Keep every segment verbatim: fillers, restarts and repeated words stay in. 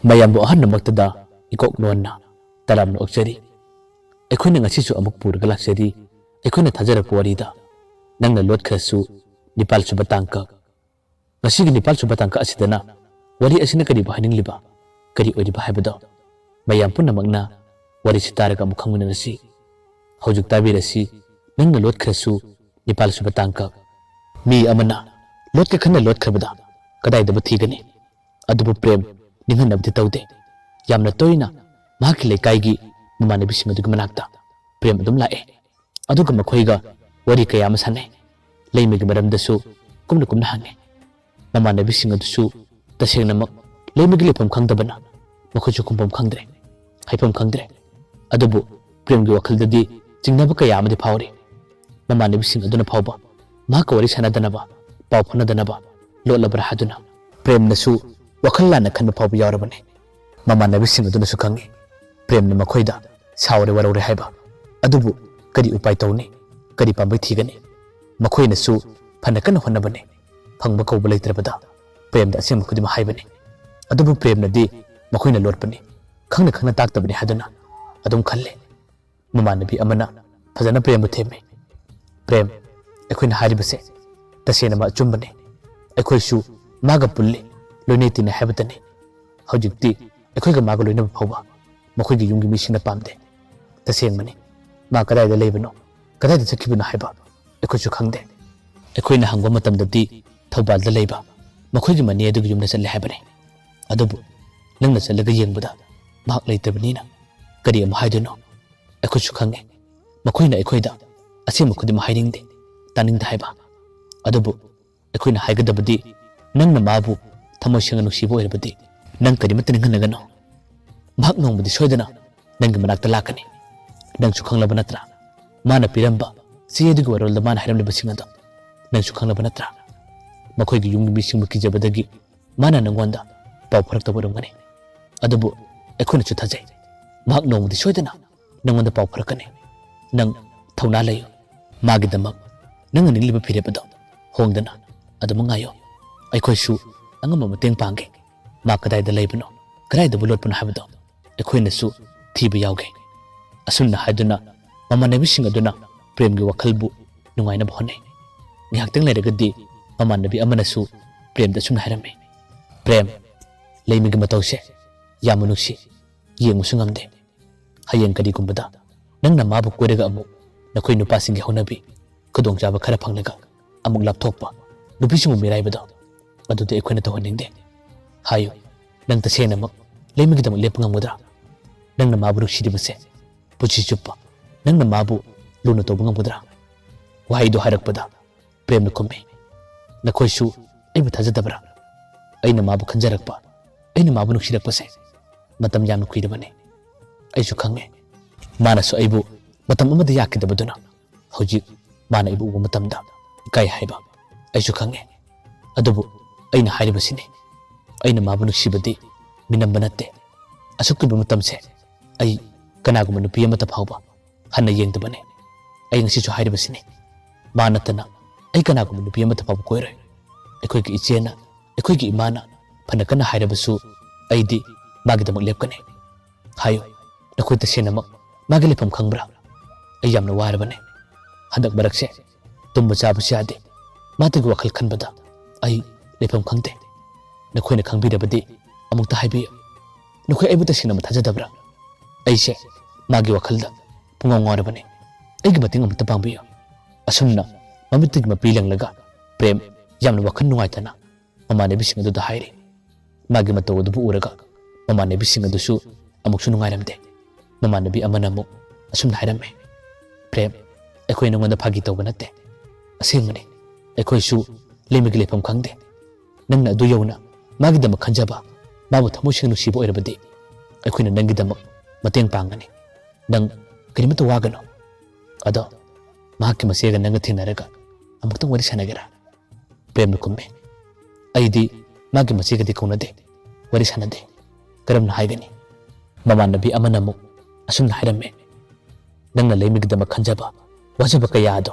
ꯃꯌꯥꯝꯕꯨ ꯑꯍꯟꯅꯃꯛꯇꯗ ꯏꯀꯣꯛ ꯅꯣꯟꯅ ꯇꯔꯥꯝꯅ ꯑꯣꯛꯆꯔꯤ꯫ ꯑꯩꯈꯣꯏꯅ ꯉꯁꯤꯁꯨ ꯑꯃꯨꯛ ꯄꯨꯔꯒ ꯂꯥꯛꯆꯔꯤ꯫ ꯑꯩꯈꯣꯏꯅ ꯊꯥꯖꯔꯛꯄ ꯋꯥꯔꯤꯗ ꯅꯪꯅ ꯂꯣꯠꯈ꯭ꯔꯁꯨ ꯅꯤꯄꯥꯜ ꯁꯨꯕ ꯇꯥꯡꯀꯛ꯫ ꯉꯁꯤꯒꯤ ꯅꯤꯄꯥꯜ ꯁꯨꯕ ꯇꯥꯡꯀꯛ ꯑꯁꯤꯗꯅ ꯋꯥꯔꯤ ꯑꯁꯤꯅ ꯀꯔꯤꯕꯨ ꯍꯥꯏꯅꯤꯡꯂꯤꯕ, ꯀꯔꯤ ꯑꯣꯏꯔꯤꯕ ꯍꯥꯏꯕꯗꯣ ꯃꯌꯥꯝ ꯄꯨꯝꯅꯃꯛꯅ ꯋꯥꯔꯤꯁꯤ ꯇꯥꯔꯒ ꯑꯃꯨꯛ ꯈꯪꯃꯤꯟꯅꯔꯁꯤ꯫ ꯍꯧꯖꯤꯛ ꯇꯥꯕꯤꯔꯁꯤ, ꯅꯪꯅ ꯂꯣꯠꯈ꯭ꯔꯁꯨ ꯅꯤꯄꯥꯜ ꯁꯨꯕ ꯇꯥꯡꯀꯛ꯫ ꯃꯤ ꯑꯃꯅ ꯂꯣꯠꯀꯦ ꯈꯟꯅ ꯂꯣꯠꯈ꯭ꯔꯕꯗ ꯀꯗꯥꯏꯗꯕꯨ ꯊꯤꯒꯅꯤ? ꯑꯗꯨꯕꯨ ꯄ꯭ꯔꯦꯝ ꯅꯤꯡꯍꯟꯅꯕꯗꯤ ꯇꯧꯗꯦ꯫ ꯌꯥꯝꯅ ꯇꯣꯏꯅ ꯃꯍꯥꯛꯀꯤ ꯂꯩꯀꯥꯏꯒꯤ ꯃꯃꯥꯟꯅꯕꯤꯁꯤꯡ ꯑꯗꯨꯒꯤ ꯃꯅꯥꯛꯇ ꯄ꯭ꯔꯦꯝ ꯑꯗꯨꯝ ꯂꯥꯛꯑꯦ꯫ ꯑꯗꯨꯒ ꯃꯈꯣꯏꯒ ꯋꯥꯔꯤ ꯀꯌꯥ ꯑꯃ ꯁꯥꯟꯅꯩ꯫ ꯂꯩꯃꯒꯤ ꯃꯔꯝꯗꯁꯨ ꯀꯨꯞꯅ ꯀꯨꯞꯅ ꯍꯪꯉꯤ꯫ ꯃꯃꯥꯟꯅꯕꯤꯁꯤꯡ ꯑꯗꯨꯁꯨ ꯇꯁꯦꯡꯅꯃꯛ ꯂꯩꯃꯒꯤ ꯂꯩꯐꯝ ꯈꯪꯗꯕꯅ ꯃꯈꯣꯏꯁꯨ ꯈꯨꯝꯐꯝ ꯈꯪꯗ꯭ꯔꯦ, ꯍꯥꯏꯐꯝ ꯈꯪꯗ꯭ꯔꯦ꯫ ꯑꯗꯨꯕꯨ ꯄ꯭ꯔꯦꯝꯒꯤ ꯋꯥꯈꯜꯗꯗꯤ ꯆꯤꯡꯅꯕ ꯀꯌꯥ ꯑꯃꯗꯤ ꯐꯥꯎꯔꯤ꯫ ꯃꯃꯥꯟꯅꯕꯤꯁꯤꯡ ꯑꯗꯨꯅ ꯐꯥꯎꯕ ꯃꯍꯥꯛꯀ ꯋꯥꯔꯤ ꯁꯥꯟꯅꯗꯅꯕ, ꯄꯥꯎ ꯐꯥꯎꯅꯗꯅꯕ ꯂꯣꯠꯂꯕ꯭ꯔꯥ ꯍꯥꯏꯗꯨꯅ ꯄ꯭ꯔꯦꯝꯅꯁꯨ ꯋꯥꯈꯜ ꯂꯥꯟꯅ ꯈꯟꯕ ꯐꯥꯎꯕ ꯌꯥꯎꯔꯕꯅꯤ꯫ ꯃꯃꯥꯟꯅꯕꯤꯁꯤꯡ ꯑꯗꯨꯅꯁꯨ ꯈꯪꯏ, ꯄ꯭ꯔꯦꯝꯅ ꯃꯈꯣꯏꯗ ꯁꯥꯎꯔꯦ ꯋꯥꯔꯧꯔꯦ ꯍꯥꯏꯕ꯫ ꯑꯗꯨꯕꯨ ꯀꯔꯤ ꯎꯄꯥꯏ ꯇꯧꯅꯤ? ꯀꯔꯤ ꯄꯥꯝꯕꯩ ꯊꯤꯒꯅꯤ? ꯃꯈꯣꯏꯅꯁꯨ ꯐꯅ ꯀꯟꯅ ꯍꯣꯠꯅꯕꯅꯤ꯫ ꯐꯪꯕ ꯀꯧꯕ ꯂꯩꯇ꯭ꯔꯕꯗ ꯄ꯭ꯔꯦꯝꯗ ꯑꯁꯦꯡꯕ ꯈꯨꯗꯤꯡꯃꯛ ꯍꯥꯏꯕꯅꯤ꯫ ꯑꯗꯨꯕꯨ ꯄ꯭ꯔꯦꯝꯅꯗꯤ ꯃꯈꯣꯏꯅ ꯂꯣꯠꯄꯅꯤ, ꯈꯪꯅ ꯈꯪꯅ ꯇꯥꯛꯇꯕꯅꯤ ꯍꯥꯏꯗꯨꯅ ꯑꯗꯨꯝ ꯈꯜꯂꯤ꯫ ꯃꯃꯥꯟꯅꯕꯤ ꯑꯃꯅ ꯐꯖꯅ ꯄ꯭ꯔꯦꯝꯕꯨ ꯊꯦꯝꯃꯤ꯫ "ꯄ꯭ꯔꯦꯝ, ꯑꯩꯈꯣꯏꯅ ꯍꯥꯏꯔꯤꯕꯁꯦ ꯇꯁꯦꯡꯅꯃꯛ ꯑꯆꯨꯝꯕꯅꯤ꯫ ꯑꯩꯈꯣꯏꯁꯨ ꯃꯥꯒ ꯄꯨꯜꯂꯤ, ꯂꯣꯏꯅꯩ ꯇꯤꯟꯅꯩ ꯍꯥꯏꯕꯇꯅꯤ꯫ ꯍꯧꯖꯤꯛꯇꯤ ꯑꯩꯈꯣꯏꯒ ꯃꯥꯒ ꯂꯣꯏꯅꯕ ꯐꯥꯎꯕ ꯃꯈꯣꯏꯒꯤ ꯌꯨꯝꯒꯤ ꯃꯤꯁꯤꯡꯅ ꯄꯥꯝꯗꯦ꯫ ꯇꯁꯦꯡꯕꯅꯤ, ꯃꯥ ꯀꯗꯥꯏꯗ ꯂꯩꯕꯅꯣ, ꯀꯗꯥꯏꯗ ꯆꯠꯈꯤꯕꯅꯣ ꯍꯥꯏꯕ ꯑꯩꯈꯣꯏꯁꯨ ꯈꯪꯗꯦ꯫ ꯑꯩꯈꯣꯏꯅ ꯍꯪꯕ ꯃꯇꯝꯗꯗꯤ ꯊꯧꯕꯥꯜꯗ ꯂꯩꯕ ꯃꯈꯣꯏꯒꯤ ꯃꯅꯦ ꯑꯗꯨꯒꯤ ꯌꯨꯝꯗ ꯆꯠꯂꯦ ꯍꯥꯏꯕꯅꯤ꯫ ꯑꯗꯨꯕꯨ ꯅꯪꯅ ꯆꯠꯂꯒ ꯌꯦꯡꯕꯗ ꯃꯍꯥꯛ ꯂꯩꯇꯕꯅꯤꯅ ꯀꯔꯤ ꯑꯃꯨꯛ ꯍꯥꯏꯗꯣꯏꯅꯣ? ꯑꯩꯈꯣꯏꯁꯨ ꯈꯪꯉꯦ, ꯃꯈꯣꯏꯅ ꯑꯩꯈꯣꯏꯗ ꯑꯁꯦꯡꯕ ꯈꯨꯗꯤꯡꯃꯛ ꯍꯥꯏꯅꯤꯡꯗꯦ, ꯇꯥꯅꯤꯡꯗꯦ ꯍꯥꯏꯕ꯫ ꯑꯗꯨꯕꯨ ꯑꯩꯈꯣꯏꯅ ꯍꯥꯏꯒꯗꯕꯗꯤ, ꯅꯪꯅ ꯃꯥꯕꯨ ꯊꯃꯣꯏ ꯁꯦꯡꯅ ꯅꯨꯡꯁꯤꯕ ꯑꯣꯏꯔꯕꯗꯤ ꯅꯪ ꯀꯔꯤꯃꯠꯇ ꯅꯤꯡꯍꯟꯅꯒꯅꯨ꯫ ꯃꯍꯥꯛ ꯅꯣꯡꯃꯗꯤ ꯁꯣꯏꯗꯅ ꯅꯪꯒꯤ ꯃꯅꯥꯛꯇ ꯂꯥꯛꯀꯅꯤ꯫ ꯅꯪꯁꯨ ꯈꯪꯂꯕ ꯅꯠꯇ꯭ꯔꯥ? ꯃꯥꯅ ꯄꯤꯔꯝꯕ ꯆꯦ ꯑꯗꯨꯒꯤ ꯋꯥꯔꯣꯜꯗ ꯃꯥꯅ ꯍꯥꯏꯔꯝꯂꯤꯕꯁꯤꯡ ꯑꯗꯣ ꯅꯪꯁꯨ ꯈꯪꯂꯕ ꯅꯠꯇ꯭ꯔꯥ? ꯃꯈꯣꯏꯒꯤ ꯌꯨꯝꯒꯤ ꯃꯤꯁꯤꯡꯕꯨ ꯀꯤꯖꯕꯗꯒꯤ ꯃꯥꯅ ꯅꯪꯉꯣꯟꯗ ꯄꯥꯎ ꯐꯥꯎꯔꯛꯇꯕ ꯑꯣꯏꯔꯝꯒꯅꯤ꯫ ꯑꯗꯨꯕꯨ ꯑꯩꯈꯣꯏꯅꯁꯨ ꯊꯥꯖꯩ, ꯃꯍꯥꯛ ꯅꯣꯡꯃꯗꯤ ꯁꯣꯏꯗꯅ ꯅꯪꯉꯣꯟꯗ ꯄꯥꯎ ꯐꯥꯎꯔꯛꯀꯅꯤ꯫ ꯅꯪ ꯊꯧꯅꯥ ꯂꯩꯌꯨ꯫ ꯃꯥꯒꯤꯗꯃꯛ ꯅꯪꯅ ꯅꯤꯡꯂꯤꯕ ꯐꯤꯔꯦꯞ ꯑꯗꯣ ꯍꯣꯡꯗꯅ ꯑꯗꯨꯃꯛ ꯉꯥꯏꯌꯨ꯫ ꯑꯩꯈꯣꯏꯁꯨ ꯑꯉꯝꯕ ꯃꯇꯦꯡ ꯄꯥꯡꯒꯦ꯫ ꯃꯥ ꯀꯗꯥꯏꯗ ꯂꯩꯕꯅꯣ, ꯀꯗꯥꯏꯗꯕꯨ ꯂꯣꯠꯄꯅꯣ ꯍꯥꯏꯕꯗꯣ ꯑꯩꯈꯣꯏꯅꯁꯨ ꯊꯤꯕ ꯌꯥꯎꯒꯦ꯫ ꯑꯁꯨꯝꯅ ꯍꯥꯏꯗꯨꯅ ꯃꯃꯥꯟꯅꯕꯤꯁꯤꯡ ꯑꯗꯨꯅ ꯄ꯭ꯔꯦꯝꯒꯤ ꯋꯥꯈꯜꯕꯨ ꯅꯨꯡꯉꯥꯏꯅꯕ ꯍꯣꯠꯅꯩ꯫ ꯉꯥꯏꯍꯥꯛꯇꯪ ꯂꯩꯔꯒꯗꯤ ꯃꯃꯥꯟꯅꯕꯤ ꯑꯃꯅꯁꯨ ꯄ꯭ꯔꯦꯝꯗ ꯑꯁꯨꯝꯅ ꯍꯥꯏꯔꯝꯃꯤ, "ꯄ꯭ꯔꯦꯝ, ꯂꯩꯃꯒꯤ ꯃꯇꯧꯁꯦ ꯌꯥꯝꯅ ꯅꯨꯡꯁꯤ, ꯌꯦꯡꯕꯁꯨ ꯉꯝꯗꯦ꯫ ꯍꯌꯦꯡ ꯀꯔꯤꯒꯨꯝꯕꯗ ꯅꯪꯅ ꯃꯥꯕꯨ ꯀꯣꯏꯔꯒ ꯑꯃꯨꯛ ꯅꯈꯣꯏ ꯅꯨꯄꯥꯁꯤꯡꯒꯤ ꯍꯧꯅꯕꯤ ꯈꯨꯗꯣꯡꯆꯥꯕ ꯈꯔ ꯐꯪꯂꯒ ꯑꯃꯨꯛ ꯂꯥꯞꯊꯣꯛꯄ, ꯅꯨꯄꯤꯁꯤꯡꯕꯨ ꯃꯤꯔꯥꯏꯕꯗꯣ, ꯑꯗꯨꯗꯤ ꯑꯩꯈꯣꯏꯅ ꯇꯧꯍꯟꯅꯤꯡꯗꯦ꯫ ꯍꯥꯏꯌꯨ, ꯅꯪ ꯇꯁꯦꯡꯅꯃꯛ ꯂꯩꯃꯒꯤꯗꯃꯛ ꯂꯦꯞꯄ ꯉꯝꯒꯗ꯭ꯔꯥ? ꯅꯪꯅ ꯃꯥꯕꯨ ꯅꯨꯡꯁꯤꯔꯤꯕꯁꯦ ꯄꯨꯟꯁꯤ ꯆꯨꯞꯄ ꯅꯪꯅ ꯃꯥꯕꯨ ꯂꯨꯅ ꯇꯧꯕ ꯉꯝꯒꯗ꯭ꯔꯥ?" ꯋꯥꯍꯩꯗꯨ ꯍꯥꯏꯔꯛꯄꯗ ꯄ꯭ꯔꯦꯝꯅ ꯈꯨꯝꯃꯤ, "ꯅꯈꯣꯏꯁꯨ ꯑꯩꯕꯨ ꯊꯥꯖꯗꯕ꯭ꯔꯥ? ꯑꯩꯅ ꯃꯥꯕꯨ ꯈꯟꯖꯔꯛꯄ, ꯑꯩꯅ ꯃꯥꯕꯨ ꯅꯨꯡꯁꯤꯔꯛꯄꯁꯦ ꯃꯇꯝ ꯌꯥꯝꯅ ꯀꯨꯏꯔꯕꯅꯤ꯫ ꯑꯩꯁꯨ ꯈꯪꯉꯦ, ꯃꯥꯅꯁꯨ ꯑꯩꯕꯨ ꯃꯇꯝ ꯑꯃꯗ ꯌꯥꯈꯤꯗꯕꯗꯨꯅ ꯍꯧꯖꯤꯛ ꯃꯥꯅ ꯑꯩꯕꯨ ꯎꯕ ꯃꯇꯝꯗ ꯏꯀꯥꯏ ꯍꯥꯏꯕ ꯑꯩꯁꯨ ꯈꯪꯉꯦ꯫ ꯑꯗꯨꯕꯨ ꯑꯩꯅ ꯍꯥꯏꯔꯤꯕꯁꯤꯅꯤ, ꯑꯩꯅ ꯃꯥꯕꯨ ꯅꯨꯡꯁꯤꯕꯗꯤ ꯃꯤꯅꯝꯕ ꯅꯠꯇꯦ꯫ ꯑꯁꯨꯛ ꯀꯨꯏꯕ ꯃꯇꯝꯁꯦ ꯑꯩ ꯀꯅꯥꯒꯨꯝꯕ ꯅꯨꯄꯤ ꯑꯃꯠꯇ ꯐꯥꯎꯕ ꯍꯟꯅ ꯌꯦꯡꯗꯕꯅꯤ꯫ ꯑꯩ ꯉꯁꯤꯁꯨ ꯍꯥꯏꯔꯤꯕꯁꯤꯅꯤ, ꯃꯥ ꯅꯠꯇꯅ ꯑꯩ ꯀꯅꯥꯒꯨꯝꯕ ꯅꯨꯄꯤ ꯑꯃꯠꯇ ꯐꯥꯎꯕ ꯀꯣꯏꯔꯣꯏ꯫ ꯑꯩꯈꯣꯏꯒꯤ ꯏꯆꯦꯅ, ꯑꯩꯈꯣꯏꯒꯤ ꯏꯃꯥꯅ ꯐꯅ ꯀꯟꯅ ꯍꯥꯏꯔꯕꯁꯨ ꯑꯩꯗꯤ ꯃꯥꯒꯤꯗꯃꯛ ꯂꯦꯞꯀꯅꯤ꯫ ꯍꯥꯏꯌꯨ, ꯅꯈꯣꯏ ꯇꯁꯦꯡꯅꯃꯛ ꯃꯥꯒꯤ ꯂꯩꯐꯝ ꯈꯪꯕ꯭ꯔꯥ? ꯑꯩ ꯌꯥꯝꯅ ꯋꯥꯔꯕꯅꯤ꯫ ꯍꯟꯗꯛ ꯃꯔꯛꯁꯦ ꯇꯨꯝꯕ ꯆꯥꯕꯁꯨ ꯌꯥꯗꯦ꯫ ꯃꯥꯗꯨꯒꯤ ꯋꯥꯈꯜ ꯈꯟꯕꯗ ꯑꯩ ꯂꯩꯐꯝ ꯈꯪꯗꯦ꯫ ꯅꯈꯣꯏꯅ ꯈꯪꯕꯤꯔꯕꯗꯤ ꯑꯃꯨꯛꯇ ꯍꯥꯏꯕꯤꯌꯨ꯫ ꯅꯈꯣꯏ ꯑꯩꯕꯨ ꯇꯁꯦꯡꯅꯃꯛ ꯊꯥꯖꯗꯕ꯭ꯔꯥ? ꯑꯩꯁꯦ ꯃꯥꯒꯤ ꯋꯥꯈꯜꯗ ꯄꯨꯡꯉꯥꯎ ꯉꯥꯎꯔꯕꯅꯤ꯫ ꯑꯩꯒꯤ ꯃꯇꯦꯡ ꯑꯃꯨꯛꯇ ꯄꯥꯡꯕꯤꯌꯨ꯫" ꯑꯁꯨꯝꯅ ꯃꯃꯤꯠꯇꯒꯤ ꯃꯄꯤ ꯂꯪꯂꯒ ꯄ꯭ꯔꯦꯝ ꯌꯥꯝꯅ ꯋꯥꯈꯜ ꯅꯨꯡꯉꯥꯏꯇꯅ ꯃꯃꯥꯟꯅꯕꯤꯁꯤꯡ ꯑꯗꯨꯗ ꯍꯥꯏꯔꯤ꯫ ꯃꯥꯒꯤ ꯃꯇꯧ ꯑꯗꯨꯕꯨ ꯎꯔꯒ ꯃꯃꯥꯟꯅꯕꯤꯁꯤꯡ ꯑꯗꯨꯁꯨ ꯑꯃꯨꯛꯁꯨ ꯅꯨꯡꯉꯥꯏꯔꯝꯗꯦ꯫ ꯃꯃꯥꯟꯅꯕꯤ ꯑꯃꯅ ꯑꯃꯨꯛ ꯑꯁꯨꯝꯅ ꯍꯥꯏꯔꯝꯃꯤ, "ꯄ꯭ꯔꯦꯝ, ꯑꯩꯈꯣꯏ ꯅꯉꯣꯟꯗ ꯐꯥꯒꯤ ꯇꯧꯕ ꯅꯠꯇꯦ꯫ ꯑꯁꯦꯡꯕꯅꯤ, ꯑꯩꯈꯣꯏꯁꯨ ꯂꯩꯃꯒꯤ ꯂꯩꯐꯝ ꯈꯪꯗꯦ꯫ ꯅꯪꯅ ꯑꯗꯨ ꯌꯧꯅ ꯃꯥꯒꯤꯗꯃꯛ ꯈꯟꯖꯕ, ꯃꯥꯕꯨ ꯊꯃꯣꯏ ꯁꯦꯡꯅ ꯅꯨꯡꯁꯤꯕ ꯑꯣꯏꯔꯕꯗꯤ ꯑꯩꯈꯣꯏꯅ ꯅꯪꯒꯤꯗꯃꯛ ꯃꯇꯦꯡ ꯄꯥꯡꯒꯅꯤ꯫ ꯅꯪ ꯀꯔꯤꯃꯠꯇ ꯋꯥꯒꯅꯨ꯫ ꯑꯗꯣ ꯃꯍꯥꯛꯀꯤ ꯃꯆꯦꯒ ꯅꯪꯒ ꯊꯦꯡꯅꯔꯒ ꯑꯃꯨꯛꯇꯪ ꯋꯥꯔꯤ ꯁꯥꯟꯅꯒꯦꯔꯥ?" ꯄ꯭ꯔꯦꯝꯅ ꯈꯨꯝꯃꯤ, "ꯑꯩꯗꯤ ꯃꯥꯒꯤ ꯃꯆꯦꯒꯗꯤ ꯀꯧꯅꯗꯦ, ꯋꯥꯔꯤ ꯁꯥꯟꯅꯗꯦ꯫ ꯀꯔꯝꯅ ꯍꯥꯏꯒꯅꯤ?" ꯃꯃꯥꯟꯅꯕꯤ ꯑꯃꯅ ꯑꯃꯨꯛ ꯑꯁꯨꯝꯅ ꯍꯥꯏꯔꯝꯃꯤ, "ꯅꯪꯅ ꯂꯩꯃꯒꯤꯗꯃꯛ ꯈꯟꯖꯕ, ꯋꯥꯖꯕ ꯀꯌꯥ ꯑꯗꯣ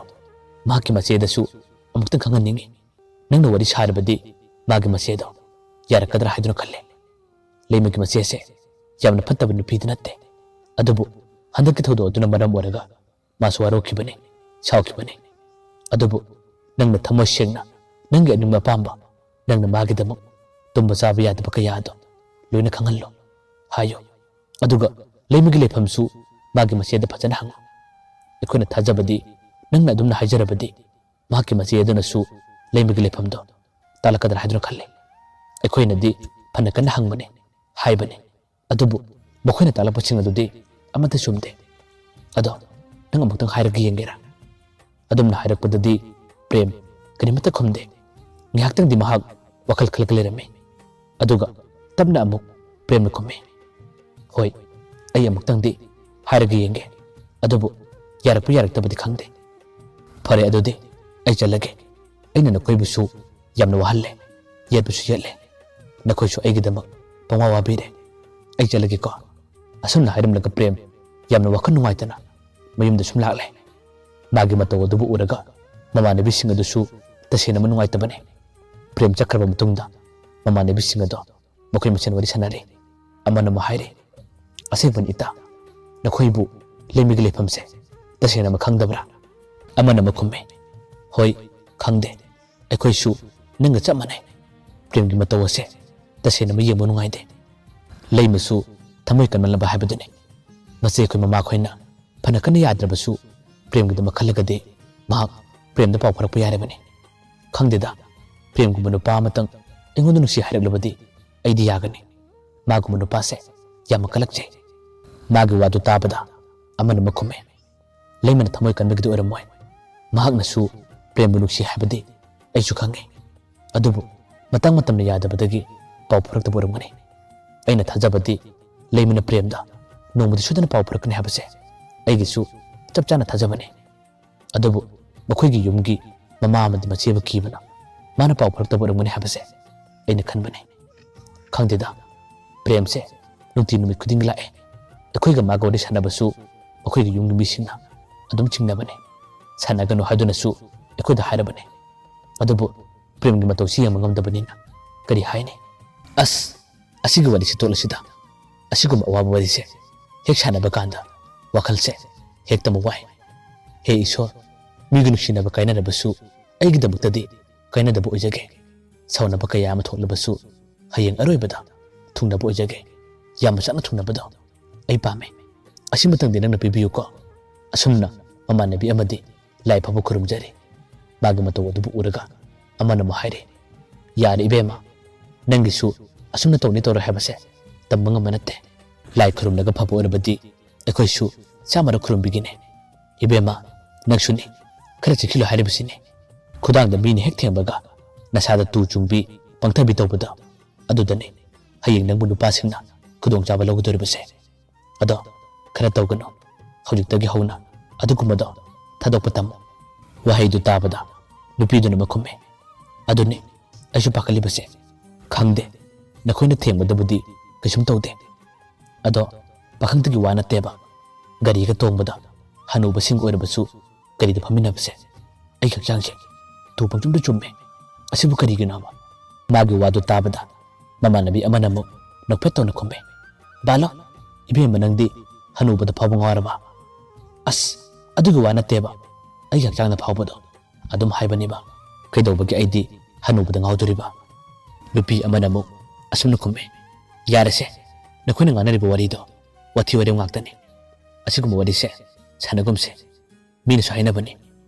ꯃꯍꯥꯛꯀꯤ ꯃꯆꯦꯗꯁꯨ ꯑꯃꯨꯛꯇꯪ ꯈꯪꯍꯟꯅꯤꯡꯏ꯫ ꯅꯪꯅ ꯋꯥꯔꯤ ꯁꯥꯔꯕꯗꯤ ꯃꯥꯒꯤ ꯃꯆꯦꯗꯣ ꯌꯥꯔꯛꯀꯗ꯭ꯔꯥ ꯍꯥꯏꯗꯨꯅ ꯈꯜꯂꯦ꯫" ꯂꯩꯃꯒꯤ ꯃꯆꯦꯁꯦ ꯌꯥꯝꯅ ꯐꯠꯇꯕ ꯅꯨꯄꯤꯗꯤ ꯅꯠꯇꯦ꯫ ꯑꯗꯨꯕꯨ ꯍꯟꯗꯛꯀꯤ ꯊꯧꯗꯣꯛ ꯑꯗꯨꯅ ꯃꯔꯝ ꯑꯣꯏꯔꯒ ꯃꯥꯁꯨ ꯋꯥꯔꯧꯈꯤꯕꯅꯤ, ꯁꯥꯎꯈꯤꯕꯅꯤ꯫ ꯑꯗꯨꯕꯨ ꯅꯪꯅ ꯊꯃꯣꯏ ꯁꯦꯡꯅ ꯅꯪꯒꯤ ꯑꯅꯤꯡꯕ ꯑꯄꯥꯝꯕ, ꯅꯪꯅ ꯃꯥꯒꯤꯗꯃꯛ ꯇꯨꯝꯕ ꯆꯥꯕ ꯌꯥꯗꯕ ꯀꯌꯥ ꯑꯗꯣ ꯂꯣꯏꯅ ꯈꯪꯍꯜꯂꯣ ꯍꯥꯏꯌꯨ꯫ ꯑꯗꯨꯒ ꯂꯩꯃꯒꯤ ꯂꯩꯐꯝꯁꯨ ꯃꯥꯒꯤ ꯃꯆꯦꯗ ꯐꯖꯅ ꯍꯪꯉꯨ꯫ ꯑꯩꯈꯣꯏꯅ ꯊꯥꯖꯕꯗꯤ ꯅꯪꯅ ꯑꯗꯨꯝꯅ ꯍꯥꯏꯖꯔꯕꯗꯤ ꯃꯍꯥꯛꯀꯤ ꯃꯆꯦ ꯑꯗꯨꯅꯁꯨ ꯂꯩꯃꯒꯤ ꯂꯩꯐꯝꯗꯣ ꯇꯥꯛꯂꯛꯀꯗ꯭ꯔꯥ ꯍꯥꯏꯗꯨꯅ ꯈꯜꯂꯤ꯫ ꯑꯩꯈꯣꯏꯅꯗꯤ ꯐꯅ ꯀꯟꯅ ꯍꯪꯕꯅꯤ, ꯍꯥꯏꯕꯅꯤ꯫ ꯑꯗꯨꯕꯨ ꯃꯈꯣꯏꯅ ꯇꯥꯛꯂꯛꯄꯁꯤꯡ ꯑꯗꯨꯗꯤ ꯑꯃꯠꯇ ꯆꯨꯝꯗꯦ꯫ ꯑꯗꯣ ꯅꯪ ꯑꯃꯨꯛꯇꯪ ꯍꯥꯏꯔꯒ ꯌꯦꯡꯒꯦꯔꯥ? ꯑꯗꯨꯝꯅ ꯍꯥꯏꯔꯛꯄꯗꯗꯤ ꯄ꯭ꯔꯦꯝ ꯀꯔꯤꯃꯠꯇ ꯈꯨꯝꯗꯦ꯫ ꯉꯥꯏꯍꯥꯛꯇꯪꯗꯤ ꯃꯍꯥꯛ ꯋꯥꯈꯜ ꯈꯜꯂꯒ ꯂꯩꯔꯝꯃꯤ꯫ ꯑꯗꯨꯒ ꯇꯞꯅ ꯑꯃꯨꯛ ꯄ꯭ꯔꯦꯝꯅ ꯈꯨꯝꯃꯤ, "ꯍꯣꯏ, ꯑꯩ ꯑꯃꯨꯛꯇꯪꯗꯤ ꯍꯥꯏꯔꯒ ꯌꯦꯡꯒꯦ꯫ ꯑꯗꯨꯕꯨ ꯌꯥꯔꯛꯄ ꯌꯥꯔꯛꯇꯕꯗꯤ ꯈꯪꯗꯦ꯫ ꯐꯔꯦ, ꯑꯗꯨꯗꯤ ꯑꯩ ꯆꯠꯂꯒꯦ꯫ ꯑꯩꯅ ꯅꯈꯣꯏꯕꯨꯁꯨ ꯌꯥꯝꯅ ꯋꯥꯍꯜꯂꯦ, ꯌꯦꯠꯄꯁꯨ ꯌꯦꯠꯂꯦ꯫ ꯅꯈꯣꯏꯁꯨ ꯑꯩꯒꯤꯗꯃꯛ ꯄꯪꯋꯥ ꯋꯥꯕꯤꯔꯦ꯫ ꯑꯩ ꯆꯠꯂꯒꯦꯀꯣ"꯫ ꯑꯁꯨꯝꯅ ꯍꯥꯏꯔꯝꯂꯒ ꯄ꯭ꯔꯦꯝ ꯌꯥꯝꯅ ꯋꯥꯈꯜ ꯅꯨꯡꯉꯥꯏꯇꯅ ꯃꯌꯨꯝꯗ ꯁꯨꯝ ꯂꯥꯛꯂꯦ꯫ ꯃꯥꯒꯤ ꯃꯇꯧ ꯑꯗꯨꯕꯨ ꯎꯔꯒ ꯃꯃꯥꯟꯅꯕꯤꯁꯤꯡ ꯑꯗꯨꯁꯨ ꯇꯁꯦꯡꯅ ꯅꯨꯡꯉꯥꯏꯇꯕꯅꯤ꯫ ꯄ꯭ꯔꯦꯝ ꯆꯠꯈ꯭ꯔꯕ ꯃꯇꯨꯡꯗ ꯃꯃꯥꯟꯅꯕꯤꯁꯤꯡ ꯑꯗꯣ ꯃꯈꯣꯏ ꯃꯁꯦꯟ ꯋꯥꯔꯤ ꯁꯥꯟꯅꯔꯤ꯫ ꯑꯃꯅ ꯑꯃ ꯍꯥꯏꯔꯤ, "ꯑꯁꯦꯡꯕꯅꯤ ꯏꯇꯥ, ꯅꯈꯣꯏꯕꯨ ꯂꯩꯃꯒꯤ ꯂꯩꯐꯝꯁꯦ ꯇꯁꯦꯡꯅ ꯑꯃ ꯈꯪꯗꯕ꯭ꯔꯥ?" ꯑꯃꯅ ꯑꯃ ꯈꯨꯝꯃꯤ, "ꯍꯣꯏ, ꯈꯪꯗꯦ꯫ ꯑꯩꯈꯣꯏꯁꯨ ꯅꯪꯒ ꯆꯞ ꯃꯥꯟꯅꯩ꯫ ꯄ꯭ꯔꯦꯝꯒꯤ ꯃꯇꯧ ꯑꯁꯦ ꯇꯁꯦꯡꯅ ꯑꯃ ꯌꯦꯡꯕ ꯅꯨꯡꯉꯥꯏꯇꯦ꯫ ꯂꯩꯃꯁꯨ ꯊꯃꯣꯏ ꯀꯟꯃꯜꯂꯕ ꯍꯥꯏꯕꯗꯨꯅꯤ꯫ ꯃꯆꯦ ꯑꯩꯈꯣꯏ ꯃꯃꯥꯈꯣꯏꯅ ꯐꯅ ꯀꯟꯅ ꯌꯥꯗ꯭ꯔꯕꯁꯨ ꯄ꯭ꯔꯦꯝꯒꯤꯗꯃꯛ ꯈꯜꯂꯒꯗꯤ ꯃꯍꯥꯛ ꯄ꯭ꯔꯦꯝꯗ ꯄꯥꯎ ꯐꯥꯎꯔꯛꯄ ꯌꯥꯔꯤꯕꯅꯤ꯫ ꯈꯪꯗꯦꯗ, ꯄ꯭ꯔꯦꯝꯒꯨꯝꯕ ꯅꯨꯄꯥ ꯑꯃꯇꯪ ꯑꯩꯉꯣꯟꯗ ꯅꯨꯡꯁꯤ ꯍꯥꯏꯔꯛꯂꯕꯗꯤ ꯑꯩꯗꯤ ꯌꯥꯒꯅꯤ꯫ ꯃꯥꯒꯨꯝꯕ ꯅꯨꯄꯥꯁꯦ ꯌꯥꯝꯅ ꯀꯜꯂꯛꯆꯩ"꯫ ꯃꯥꯒꯤ ꯋꯥꯗꯨ ꯇꯥꯕꯗ ꯑꯃꯅ ꯑꯃ ꯈꯨꯝꯃꯦ, "ꯂꯩꯃꯅ ꯊꯃꯣꯏ ꯀꯟꯕꯒꯤꯗꯤ ꯑꯣꯏꯔꯝꯃꯣꯏ꯫ ꯃꯍꯥꯛꯅꯁꯨ ꯄ꯭ꯔꯦꯝꯕꯨ ꯅꯨꯡꯁꯤ ꯍꯥꯏꯕꯗꯤ ꯑꯩꯁꯨ ꯈꯪꯉꯤ꯫ ꯑꯗꯨꯕꯨ ꯃꯇꯥꯡ ꯃꯇꯝꯅ ꯌꯥꯗꯕꯗꯒꯤ ꯄꯥꯎ ꯐꯥꯎꯔꯛꯇꯕ ꯑꯣꯏꯔꯝꯒꯅꯤ꯫ ꯑꯩꯅ ꯊꯥꯖꯕꯗꯤ ꯂꯩꯃꯅ ꯄ꯭ꯔꯦꯝꯗ ꯅꯣꯡꯃꯗꯤ ꯁꯣꯏꯗꯅ ꯄꯥꯎ ꯐꯥꯎꯔꯛꯀꯅꯤ ꯍꯥꯏꯕꯁꯦ ꯑꯩꯒꯤꯁꯨ ꯆꯞ ꯆꯥꯅ ꯊꯥꯖꯕꯅꯤ꯫ ꯑꯗꯨꯕꯨ ꯃꯈꯣꯏꯒꯤ ꯌꯨꯝꯒꯤ ꯃꯃꯥ ꯑꯃꯗꯤ ꯃꯆꯦꯕꯨ ꯀꯤꯕꯅ ꯃꯥꯅ ꯄꯥꯎ ꯐꯥꯎꯔꯛꯇꯕ ꯑꯣꯏꯔꯝꯒꯅꯤ ꯍꯥꯏꯕꯁꯦ ꯑꯩꯅ ꯈꯟꯕꯅꯤ꯫ ꯈꯪꯗꯦꯗ, ꯄ꯭ꯔꯦꯝꯁꯦ ꯅꯨꯡꯇꯤ ꯅꯨꯃꯤꯠ ꯈꯨꯗꯤꯡꯒꯤ ꯂꯥꯛꯑꯦ꯫ ꯑꯩꯈꯣꯏꯒ ꯃꯥꯒ ꯋꯥꯔꯤ ꯁꯥꯟꯅꯕꯁꯨ ꯃꯈꯣꯏꯒꯤ ꯌꯨꯝꯒꯤ ꯃꯤꯁꯤꯡꯅ ꯑꯗꯨꯝ ꯆꯤꯡꯅꯕꯅꯤ꯫ ꯁꯥꯟꯅꯒꯅꯨ ꯍꯥꯏꯗꯨꯅꯁꯨ ꯑꯩꯈꯣꯏꯗ ꯍꯥꯏꯔꯕꯅꯤ꯫ ꯑꯗꯨꯕꯨ ꯄ꯭ꯔꯦꯝꯒꯤ ꯃꯇꯧꯁꯤ ꯌꯦꯡꯕ ꯉꯝꯗꯕꯅꯤꯅ ꯀꯔꯤ ꯍꯥꯏꯅꯤ?" "ꯑꯁ, ꯑꯁꯤꯒꯤ ꯋꯥꯔꯤꯁꯦ ꯇꯣꯛꯂꯁꯤꯗ꯫ ꯑꯁꯤꯒꯨꯝꯕ ꯑꯋꯥꯕ ꯋꯥꯔꯤꯁꯦ ꯍꯦꯛ ꯁꯥꯟꯅꯕ ꯀꯥꯟꯗ ꯋꯥꯈꯜꯁꯦ ꯍꯦꯛꯇꯃꯛ ꯋꯥꯏ꯫ ꯍꯦ ꯏꯁꯣꯔ, ꯃꯤꯒꯤ ꯅꯨꯡꯁꯤꯅꯕ ꯀꯥꯏꯅꯔꯕꯁꯨ ꯑꯩꯒꯤꯗꯃꯛꯇꯗꯤ ꯀꯥꯏꯅꯗꯕ ꯑꯣꯏꯖꯒꯦ꯫ ꯁꯥꯎꯅꯕ ꯀꯌꯥ ꯑꯃ ꯊꯣꯛꯂꯕꯁꯨ ꯍꯌꯦꯡ ꯑꯔꯣꯏꯕꯗ ꯊꯨꯡꯅꯕ ꯑꯣꯏꯖꯒꯦ꯫ ꯌꯥꯝꯅ ꯆꯥꯅ ꯊꯨꯡꯅꯕꯗꯣ ꯑꯩ ꯄꯥꯝꯃꯦ꯫ ꯑꯁꯤꯃꯇꯪꯗꯤ ꯅꯪꯅ ꯄꯤꯕꯤꯌꯨꯀꯣ꯫ ꯑꯁꯨꯝꯅ ꯃꯃꯥꯟꯅꯕꯤ ꯑꯃꯗꯤ ꯂꯥꯏ ꯐꯥꯎꯕ ꯈꯨꯔꯨꯝꯖꯔꯤ꯫ ꯃꯥꯒꯤ ꯃꯇꯧ ꯑꯗꯨꯕꯨ ꯎꯔꯒ ꯑꯃꯅ ꯑꯃꯨꯛ ꯍꯥꯏꯔꯦ, "ꯌꯥꯔꯦ ꯏꯕꯦꯝꯃ, ꯅꯪꯒꯤꯁꯨ ꯑꯁꯨꯝꯅ ꯇꯧꯅꯤ ꯇꯧꯔꯣꯏ ꯍꯥꯏꯕꯁꯦ ꯇꯝꯕ ꯉꯝꯕ ꯅꯠꯇꯦ꯫ ꯂꯥꯏ ꯈꯨꯔꯨꯝꯂꯒ ꯐꯕ ꯑꯣꯏꯔꯕꯗꯤ ꯑꯩꯈꯣꯏꯁꯨ ꯆꯥꯝꯃꯔꯛ ꯈꯨꯔꯨꯝꯕꯤꯒꯦꯅꯦ꯫ ꯏꯕꯦꯝꯃ, ꯅꯪꯁꯨꯅꯤ, ꯈꯔ ꯆꯦꯛꯁꯤꯜꯂꯨ ꯍꯥꯏꯔꯤꯕꯁꯤꯅꯤ꯫ ꯈꯨꯗꯥꯡꯗ ꯃꯤꯅ ꯍꯦꯛ ꯊꯦꯡꯕꯒ ꯅꯁꯥꯗ ꯇꯨ ꯆꯨꯡꯕꯤ, ꯄꯪꯊꯕꯤ ꯇꯧꯕꯗꯣ, ꯑꯗꯨꯗꯅꯤ ꯍꯌꯦꯡ ꯅꯪꯕꯨ ꯅꯨꯄꯥꯁꯤꯡꯅ ꯈꯨꯗꯣꯡꯆꯥꯕ ꯂꯧꯒꯗꯧꯔꯤꯕꯁꯦ꯫ ꯑꯗꯣ ꯈꯔ ꯇꯧꯒꯅꯨ꯫ ꯍꯧꯖꯤꯛꯇꯒꯤ ꯍꯧꯅ ꯑꯗꯨꯒꯨꯝꯕꯗꯣ ꯊꯥꯗꯣꯛꯄ ꯇꯝꯃꯨ꯫" ꯋꯥꯍꯩꯗꯨ ꯇꯥꯕꯗ ꯅꯨꯄꯤꯗꯨꯅ ꯑꯃꯨꯛ ꯈꯨꯝꯃꯤ, "ꯑꯗꯨꯅꯤ ꯑꯩꯁꯨ ꯄꯥꯈꯠꯂꯤꯕꯁꯦ꯫ ꯈꯪꯗꯦ, ꯅꯈꯣꯏꯅ ꯊꯦꯡꯕꯗꯕꯨꯗꯤ ꯀꯩꯁꯨꯝ ꯇꯧꯗꯦ꯫ ꯑꯗꯣ ꯄꯥꯈꯪꯗꯒꯤ ꯋꯥ ꯅꯠꯇꯦꯕ꯫ ꯒꯥꯔꯤꯒ ꯇꯣꯡꯕꯗ ꯍꯅꯨꯕꯁꯤꯡ ꯑꯣꯏꯔꯕꯁꯨ ꯒꯥꯔꯤꯗ ꯐꯝꯃꯤꯟꯅꯕꯁꯦ ꯑꯩꯒꯤ ꯍꯛꯆꯥꯡꯁꯦ ꯇꯨ ꯄꯪꯆꯨꯝꯗ ꯆꯨꯝꯃꯦ꯫ ꯑꯁꯤꯕꯨ ꯀꯔꯤꯒꯤꯅꯣꯕ?" ꯃꯥꯒꯤ ꯋꯥꯗꯨ ꯇꯥꯕꯗ ꯃꯃꯥꯟꯅꯕꯤ ꯑꯃꯅ ꯑꯃꯨꯛ ꯅꯣꯛꯐꯦꯠ ꯇꯧꯅ ꯈꯨꯝꯃꯦ, "ꯕꯥꯂꯣ, ꯏꯕꯦꯝꯃ ꯅꯪꯗꯤ ꯍꯅꯨꯕꯗ ꯐꯥꯎꯕ ꯉꯥꯎꯔꯕ? ꯑꯁ, ꯑꯗꯨꯒꯤ ꯋꯥ ꯅꯠꯇꯦꯕ, ꯑꯩꯒꯤ ꯍꯛꯆꯥꯡꯗ ꯐꯥꯎꯕꯗꯣ ꯑꯗꯨꯝ ꯍꯥꯏꯕꯅꯦꯕ꯫ ꯀꯩꯗꯧꯕꯒꯤ ꯑꯩꯗꯤ ꯍꯅꯨꯕꯗ ꯉꯥꯎꯗꯣꯔꯤꯕ?" ꯅꯨꯄꯤ ꯑꯃꯅ ꯑꯃꯨꯛ ꯑꯁꯨꯝꯅ ꯈꯨꯝꯃꯦ, "ꯌꯥꯔꯦꯁꯦ, ꯅꯈꯣꯏꯅ ꯉꯥꯡꯅꯔꯤꯕ ꯋꯥꯔꯤꯗꯣ ꯋꯥꯊꯤ ꯋꯥꯔꯦꯝ ꯉꯥꯛꯇꯅꯤ꯫ ꯑꯁꯤꯒꯨꯝꯕ ꯋꯥꯔꯤꯁꯦ ꯁꯥꯟꯅꯒꯨꯝꯁꯦ꯫ ꯃꯤꯅꯁꯨ ꯍꯥꯏꯅꯕꯅꯤ,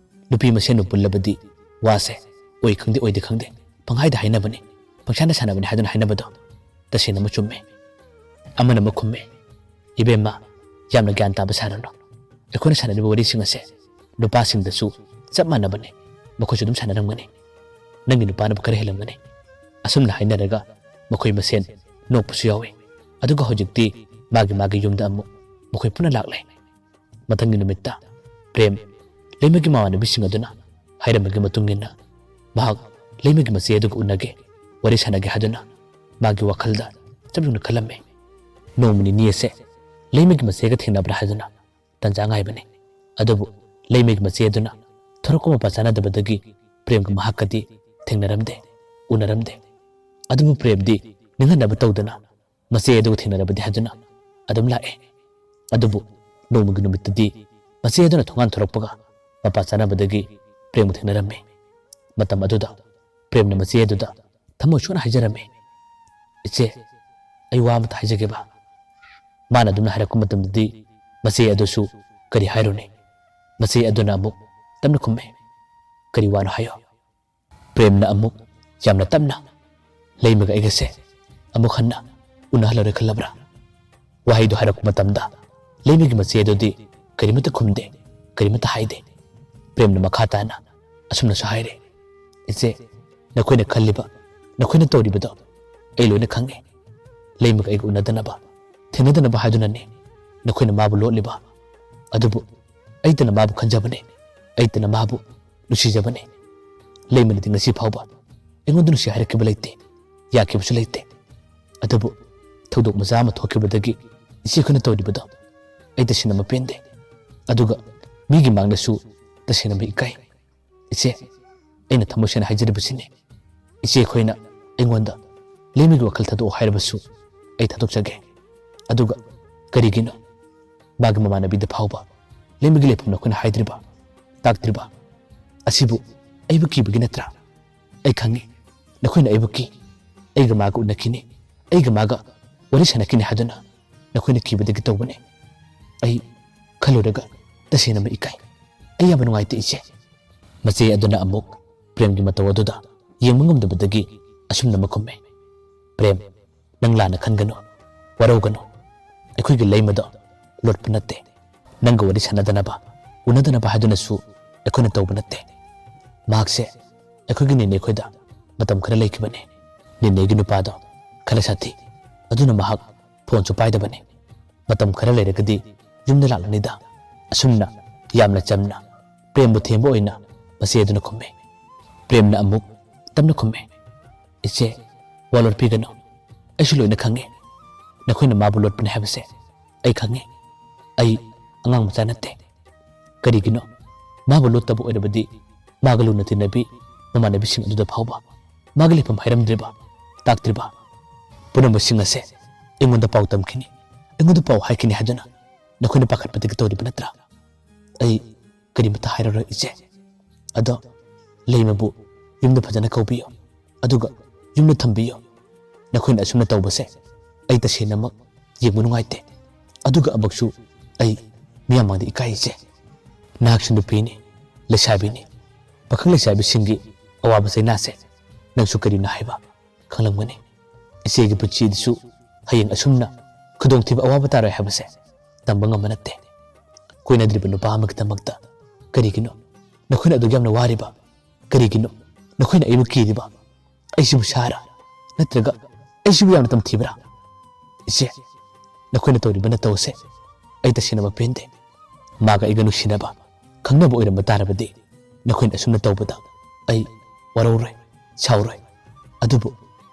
ꯅꯨꯄꯤ ꯃꯁꯦꯟꯕꯨ ꯄꯨꯜꯂꯕꯗꯤ ꯋꯥꯁꯦ ꯑꯣꯏ ꯈꯪꯗꯦ ꯑꯣꯏꯗꯦ ꯈꯪꯗꯦ ꯄꯪꯍꯥꯏꯗ ꯍꯥꯏꯅꯕꯅꯤ, ꯄꯪꯁꯥꯟꯗ ꯁꯥꯟꯅꯕꯅꯤ ꯍꯥꯏꯗꯨꯅ ꯍꯥꯏꯅꯕꯗꯣ ꯇꯁꯦꯡꯅꯃꯛ ꯆꯨꯝꯃꯦ꯫" ꯑꯃꯅ ꯑꯃꯨꯛ ꯈꯨꯝꯃꯦ, "ꯏꯕꯦꯝꯃ, ꯌꯥꯝꯅ ꯒ꯭ꯌꯥꯟ ꯇꯥꯕ ꯁꯥꯔꯅꯨ꯫ ꯑꯩꯈꯣꯏꯅ ꯁꯥꯟꯅꯔꯤꯕ ꯋꯥꯔꯤꯁꯤꯡ ꯑꯁꯦ ꯅꯨꯄꯥꯁꯤꯡꯗꯁꯨ ꯆꯞ ꯃꯥꯟꯅꯕꯅꯤ, ꯃꯈꯣꯏꯁꯨ ꯑꯗꯨꯝ ꯁꯥꯟꯅꯔꯝꯒꯅꯤ꯫ ꯅꯪꯒꯤ ꯅꯨꯄꯥꯅꯕꯨ ꯈꯔ ꯍꯦꯜꯂꯝꯒꯅꯤ꯫" ꯑꯁꯨꯝꯅ ꯍꯥꯏꯅꯔꯒ ꯃꯈꯣꯏ ꯃꯁꯦꯟ ꯅꯣꯛꯄꯁꯨ ꯌꯥꯎꯏ꯫ ꯑꯗꯨꯒ ꯍꯧꯖꯤꯛꯇꯤ ꯃꯥꯒꯤ ꯃꯥꯒꯤ ꯌꯨꯝꯗ ꯑꯃꯨꯛ ꯃꯈꯣꯏ ꯄꯨꯟꯅ ꯂꯥꯛꯂꯦ꯫ ꯃꯊꯪꯒꯤ ꯅꯨꯃꯤꯠꯇ ꯄ꯭ꯔꯦꯝ ꯂꯩꯃꯒꯤ ꯃꯃꯥꯟꯅꯕꯤꯁꯤꯡ ꯑꯗꯨꯅ ꯍꯥꯏꯔꯝꯕꯒꯤ ꯃꯇꯨꯡ ꯏꯟꯅ ꯃꯍꯥꯛ ꯂꯩꯃꯒꯤ ꯃꯆꯦ ꯑꯗꯨꯒ ꯎꯅꯒꯦ, ꯋꯥꯔꯤ ꯁꯥꯟꯅꯒꯦ ꯍꯥꯏꯗꯨꯅ ꯃꯥꯒꯤ ꯋꯥꯈꯜꯗ ꯆꯞ ꯌꯨꯡꯅ ꯈꯜꯂꯝꯃꯤ꯫ ꯅꯣꯡꯃ ꯅꯤꯅꯤ ꯑꯁꯦ ꯂꯩꯃꯒꯤ ꯃꯆꯦꯒ ꯊꯦꯡꯅꯕ꯭ꯔꯥ ꯍꯥꯏꯗꯨꯅ ꯇꯟꯖꯥ ꯉꯥꯏꯕꯅꯤ꯫ ꯑꯗꯨꯕꯨ ꯂꯩꯃꯒꯤ ꯃꯆꯦ ꯑꯗꯨꯅ ꯊꯣꯔꯛꯄ ꯃꯄꯥ ꯆꯥꯅꯗꯕꯗꯒꯤ ꯄ꯭ꯔꯦꯝꯒ ꯃꯍꯥꯛꯀꯗꯤ ꯊꯦꯡꯅꯔꯝꯗꯦ, ꯎꯅꯔꯝꯗꯦ꯫ ꯑꯗꯨꯕꯨ ꯄ꯭ꯔꯦꯝꯗꯤ ꯅꯤꯡꯍꯟꯅꯕ ꯇꯧꯗꯅ ꯃꯆꯦ ꯑꯗꯨꯒ ꯊꯦꯡꯅꯔꯕꯗꯤ ꯍꯥꯏꯗꯨꯅ ꯑꯗꯨꯝ ꯂꯥꯛꯑꯦ꯫ ꯑꯗꯨꯕꯨ ꯅꯣꯡꯃꯒꯤ ꯅꯨꯃꯤꯠꯇꯗꯤ ꯃꯆꯦ ꯑꯗꯨꯅ ꯊꯣꯡꯒꯥꯟ ꯊꯣꯔꯛꯄꯒ ꯃꯄꯥ ꯆꯥꯅꯕꯗꯒꯤ ꯄ꯭ꯔꯦꯝꯒ ꯊꯦꯡꯅꯔꯝꯃꯤ꯫ ꯃꯇꯝ ꯑꯗꯨꯗ ꯄ꯭ꯔꯦꯝꯅ ꯃꯆꯦ ꯑꯗꯨꯗ ꯊꯃꯣꯏ ꯁꯣꯛꯅ ꯍꯥꯏꯖꯔꯝꯃꯤ, "ꯏꯆꯦ, ꯑꯩ ꯋꯥ ꯑꯃꯇ ꯍꯥꯏꯖꯒꯦꯕ꯫" ꯃꯥꯅ ꯑꯗꯨꯝꯅ ꯍꯥꯏꯔꯛꯄ ꯃꯇꯝꯗꯗꯤ ꯃꯆꯦ ꯑꯗꯨꯁꯨ ꯀꯔꯤ ꯍꯥꯏꯔꯨꯅꯤ? ꯃꯆꯦ ꯑꯗꯨꯅ ꯑꯃꯨꯛ ꯇꯞꯅ ꯈꯨꯝꯃꯤ, "ꯀꯔꯤ ꯋꯥꯅꯣ ꯍꯥꯏꯌꯣ?" ꯄ꯭ꯔꯦꯝꯅ ꯑꯃꯨꯛ ꯌꯥꯝꯅ ꯇꯞꯅ, "ꯂꯩꯃꯒ ꯑꯩꯒꯁꯦ ꯑꯃꯨꯛ ꯍꯟꯅ ꯎꯅꯍꯜꯂꯔꯣꯏ ꯈꯜꯂꯕ꯭ꯔꯥ?" ꯋꯥꯍꯩꯗꯨ ꯍꯥꯏꯔꯛꯄ ꯃꯇꯝꯗ ꯂꯩꯃꯒꯤ ꯃꯆꯦ ꯑꯗꯨꯗꯤ ꯀꯔꯤꯃꯠꯇ ꯈꯨꯝꯗꯦ, ꯀꯔꯤꯃꯠꯇ ꯍꯥꯏꯗꯦ꯫ ꯄ꯭ꯔꯦꯝꯅ ꯃꯈꯥ ꯇꯥꯅ ꯑꯁꯨꯝꯅꯁꯨ ꯍꯥꯏꯔꯦ, "ꯏꯆꯦ, ꯅꯈꯣꯏꯅ ꯈꯜꯂꯤꯕ, ꯅꯈꯣꯏꯅ ꯇꯧꯔꯤꯕꯗꯣ ꯑꯩ ꯂꯣꯏꯅ ꯈꯪꯉꯦ꯫ ꯂꯩꯃꯒ ꯑꯩꯒ ꯎꯅꯗꯅꯕ, ꯊꯦꯡꯅꯗꯅꯕ ꯍꯥꯏꯗꯨꯅꯅꯦ ꯅꯈꯣꯏꯅ ꯃꯥꯕꯨ ꯂꯣꯠꯂꯤꯕ꯫ ꯑꯗꯨꯕꯨ ꯑꯩꯇꯅ ꯃꯥꯕꯨ ꯈꯟꯖꯕꯅꯦ, ꯑꯩꯇꯅ ꯃꯥꯕꯨ ꯅꯨꯡꯁꯤꯖꯕꯅꯦ꯫ ꯂꯩꯃꯅꯗꯤ ꯉꯁꯤ ꯐꯥꯎꯕ ꯑꯩꯉꯣꯟꯗ ꯅꯨꯡꯁꯤ ꯍꯥꯏꯔꯛꯈꯤꯕ ꯂꯩꯇꯦ, ꯌꯥꯈꯤꯕꯁꯨ ꯂꯩꯇꯦ꯫ ꯑꯗꯨꯕꯨ ꯊꯧꯗꯣꯛ ꯃꯆꯥ ꯑꯃ ꯊꯣꯛꯈꯤꯕꯗꯒꯤ ꯏꯆꯦ ꯑꯩꯈꯣꯏꯅ ꯇꯧꯔꯤꯕꯗꯣ ꯑꯩ ꯇꯁꯦꯡꯅ ꯃꯄꯦꯟꯗꯦ꯫ ꯑꯗꯨꯒ ꯃꯤꯒꯤ ꯃꯥꯡꯗꯁꯨ ꯇꯁꯦꯡꯅ ꯏꯀꯥꯏ꯫ ꯏꯆꯦ, ꯑꯩꯅ ꯊꯃꯣꯏ ꯁꯦꯡꯅ ꯍꯥꯏꯖꯔꯤꯕꯁꯤꯅꯤ꯫ ꯏꯆꯦ ꯑꯩꯈꯣꯏꯅ ꯑꯩꯉꯣꯟꯗ ꯂꯩꯃꯒꯤ ꯋꯥꯈꯜ ꯊꯥꯗꯣꯛꯑꯣ ꯍꯥꯏꯔꯕꯁꯨ ꯑꯩ ꯊꯥꯗꯣꯛꯆꯒꯦ꯫ ꯑꯗꯨꯒ ꯀꯔꯤꯒꯤꯅꯣ ꯃꯥꯒꯤ ꯃꯃꯥꯟꯅꯕꯤꯗ ꯐꯥꯎꯕ ꯂꯩꯃꯒꯤ ꯂꯩꯐꯝ ꯅꯈꯣꯏꯅ ꯍꯥꯏꯗ꯭ꯔꯤꯕ, ꯇꯥꯛꯇ꯭ꯔꯤꯕ? ꯑꯁꯤꯕꯨ ꯑꯩꯕꯨ ꯀꯤꯕꯒꯤ ꯅꯠꯇ꯭ꯔꯥ? ꯑꯩ ꯈꯪꯉꯤ, ꯅꯈꯣꯏꯅ ꯑꯩꯕꯨ ꯀꯤ꯫ ꯑꯩꯒ ꯃꯥꯒ ꯎꯅꯈꯤꯅꯤ, ꯑꯩꯒ ꯃꯥꯒ ꯋꯥꯔꯤ ꯁꯥꯟꯅꯈꯤꯅꯤ ꯍꯥꯏꯗꯨꯅ ꯅꯈꯣꯏꯅ ꯀꯤꯕꯗꯒꯤ ꯇꯧꯕꯅꯤ꯫ ꯑꯩ ꯈꯜꯂꯨꯔꯒ ꯇꯁꯦꯡꯅꯃꯛ ꯏꯀꯥꯏ꯫ ꯑꯩ ꯌꯥꯝꯅ ꯅꯨꯡꯉꯥꯏꯇꯦ, ꯏꯆꯦ꯫" ꯃꯆꯦ ꯑꯗꯨꯅ ꯑꯃꯨꯛ ꯄ꯭ꯔꯦꯝꯒꯤ ꯃꯇꯧ ꯑꯗꯨꯗ ꯌꯦꯡꯕ ꯉꯝꯗꯕꯗꯒꯤ ꯑꯁꯨꯝꯅ ꯑꯃ ꯈꯨꯝꯃꯦ, "ꯄ꯭ꯔꯦꯝ, ꯅꯪ ꯂꯥꯟꯅ ꯈꯟꯒꯅꯨ, ꯋꯥꯔꯧꯒꯅꯨ꯫ ꯑꯩꯈꯣꯏꯒꯤ ꯂꯩꯃꯗꯣ ꯂꯣꯠꯄ ꯅꯠꯇꯦ꯫ ꯅꯪꯒ ꯋꯥꯔꯤ ꯁꯥꯟꯅꯗꯅꯕ, ꯎꯅꯗꯅꯕ ꯍꯥꯏꯗꯨꯅꯁꯨ ꯑꯩꯈꯣꯏꯅ ꯇꯧꯕ ꯅꯠꯇꯦ꯫ ꯃꯍꯥꯛꯁꯦ ꯑꯩꯈꯣꯏꯒꯤ ꯅꯦꯅꯦ ꯈꯣꯏꯗ ꯃꯇꯝ ꯈꯔ ꯂꯩꯈꯤꯕꯅꯦ꯫ ꯅꯦꯅꯦꯒꯤ ꯅꯨꯄꯥꯗꯣ ꯈꯔ ꯁꯥꯊꯤ꯫ ꯑꯗꯨꯅ ꯃꯍꯥꯛ ꯐꯣꯟꯁꯨ ꯄꯥꯏꯗꯕꯅꯦ꯫ ꯃꯇꯝ ꯈꯔ ꯂꯩꯔꯒꯗꯤ ꯌꯨꯝꯗ ꯂꯥꯛꯂꯅꯤꯗ꯫" ꯑꯁꯨꯝꯅ ꯌꯥꯝꯅ ꯆꯝꯅ ꯄ꯭ꯔꯦꯝꯕꯨ ꯊꯦꯝꯕ ꯑꯣꯏꯅ ꯃꯆꯦ ꯑꯗꯨꯅ ꯈꯨꯝꯃꯦ꯫ ꯄ꯭ꯔꯦꯝꯅ ꯑꯃꯨꯛ ꯇꯞꯅ ꯈꯨꯝꯃꯦ, "ꯏꯆꯦ, ꯋꯥ ꯂꯣꯠꯄꯤꯒꯅꯨ꯫ ꯑꯩꯁꯨ ꯂꯣꯏꯅ ꯈꯪꯉꯦ꯫ ꯅꯈꯣꯏꯅ ꯃꯥꯕꯨ ꯂꯣꯠꯄꯅꯦ ꯍꯥꯏꯕꯁꯦ ꯑꯩ ꯈꯪꯉꯦ꯫ ꯑꯩ ꯑꯉꯥꯡ ꯃꯆꯥ ꯅꯠꯇꯦ꯫ ꯀꯔꯤꯒꯤꯅꯣ? ꯃꯥꯕꯨ ꯂꯣꯠꯇꯕ ꯑꯣꯏꯔꯕꯗꯤ ꯃꯥꯒ ꯂꯨꯅ ꯇꯤꯟꯅꯕꯤ ꯃꯃꯥꯟꯅꯕꯤꯁꯤꯡ ꯑꯗꯨꯗ ꯐꯥꯎꯕ ꯃꯥꯒꯤ ꯂꯩꯐꯝ ꯍꯥꯏꯔꯝꯗ꯭ꯔꯤꯕ, ꯇꯥꯛꯇ꯭ꯔꯤꯕ? ꯄꯨꯝꯅꯃꯛꯁꯤꯡ ꯑꯁꯦ ꯑꯩꯉꯣꯟꯗ ꯄꯥꯎ ꯇꯝꯈꯤꯅꯤ, ꯑꯩꯉꯣꯟꯗ ꯄꯥꯎ ꯍꯥꯏꯈꯤꯅꯤ ꯍꯥꯏꯗꯨꯅ ꯅꯈꯣꯏꯅ ꯄꯥꯈꯠꯄꯗꯒꯤ ꯇꯧꯔꯤꯕ ꯅꯠꯇ꯭ꯔꯥ? ꯑꯩ ꯀꯔꯤꯃꯇ ꯍꯥꯏꯔꯔꯣꯏ ꯏꯆꯦ꯫ ꯑꯗꯣ ꯂꯩꯃꯕꯨ ꯌꯨꯝꯗ ꯐꯖꯅ ꯀꯧꯕꯤꯌꯨ, ꯑꯗꯨꯒ ꯌꯨꯝꯗ ꯊꯝꯕꯤꯌꯨ꯫ ꯅꯈꯣꯏꯅ ꯑꯁꯨꯝꯅ ꯇꯧꯕꯁꯦ ꯑꯩ ꯇꯁꯦꯡꯅꯃꯛ ꯌꯦꯡꯕ ꯅꯨꯡꯉꯥꯏꯇꯦ꯫ ꯑꯗꯨꯒ ꯑꯃꯨꯛꯁꯨ ꯑꯩ ꯃꯤꯌꯥꯝ ꯃꯥꯡꯗ ꯏꯀꯥꯏ ꯏꯆꯦ꯫ ꯅꯍꯥꯛꯁꯨ ꯅꯨꯄꯤꯅꯤ, ꯂꯩꯁꯥꯕꯤꯅꯤ꯫ ꯄꯥꯈꯪ ꯂꯩꯁꯥꯕꯤꯁꯤꯡꯒꯤ ꯑꯋꯥꯕ ꯆꯩꯅꯥꯁꯦ ꯅꯪꯁꯨ ꯀꯔꯤꯅꯣ ꯍꯥꯏꯕ ꯈꯪꯂꯝꯒꯅꯤ꯫ ꯏꯆꯦꯒꯤ ꯄꯨꯟꯁꯤꯗꯁꯨ ꯍꯌꯦꯡ ꯑꯁꯨꯝꯅ ꯈꯨꯗꯣꯡꯊꯤꯕ ꯑꯋꯥꯕ ꯇꯥꯔꯣꯏ ꯍꯥꯏꯕꯁꯦ ꯇꯝꯕ ꯉꯝꯕ ꯅꯠꯇꯦ꯫ ꯀꯣꯏꯅꯗ꯭ꯔꯤꯕ ꯅꯨꯄꯥ ꯑꯃꯒꯤꯗꯃꯛꯇ ꯀꯔꯤꯒꯤꯅꯣ ꯅꯈꯣꯏꯅ ꯑꯗꯨꯛ ꯌꯥꯝꯅ ꯋꯥꯔꯤꯕ? ꯀꯔꯤꯒꯤꯅꯣ ꯅꯈꯣꯏꯅ ꯑꯩꯕꯨ ꯀꯤꯔꯤꯕ? ꯑꯩꯁꯤꯕꯨ ꯁꯥꯔ? ꯅꯠꯇ꯭ꯔꯒ ꯑꯩꯁꯤꯕꯨ ꯌꯥꯝꯅ ꯇꯝꯊꯤꯕ꯭ꯔꯥ? ꯏꯆꯦ, ꯅꯈꯣꯏꯅ ꯇꯧꯔꯤꯕ ꯅꯇꯧ ꯑꯁꯦ ꯑꯩ ꯇꯁꯦꯡꯅ ꯄꯦꯟꯗꯦ꯫ ꯃꯥꯒ ꯑꯩꯒ ꯅꯨꯡꯁꯤꯅꯕ, ꯈꯪꯅꯕ ꯑꯣꯏꯔꯝꯕ ꯇꯥꯔꯕꯗꯤ ꯅꯈꯣꯏꯅ ꯑꯁꯨꯝꯅ ꯇꯧꯕꯗ ꯑꯩ ꯋꯥꯔꯧꯔꯣꯏ, ꯁꯥꯎꯔꯣꯏ꯫ ꯑꯗꯨꯕꯨ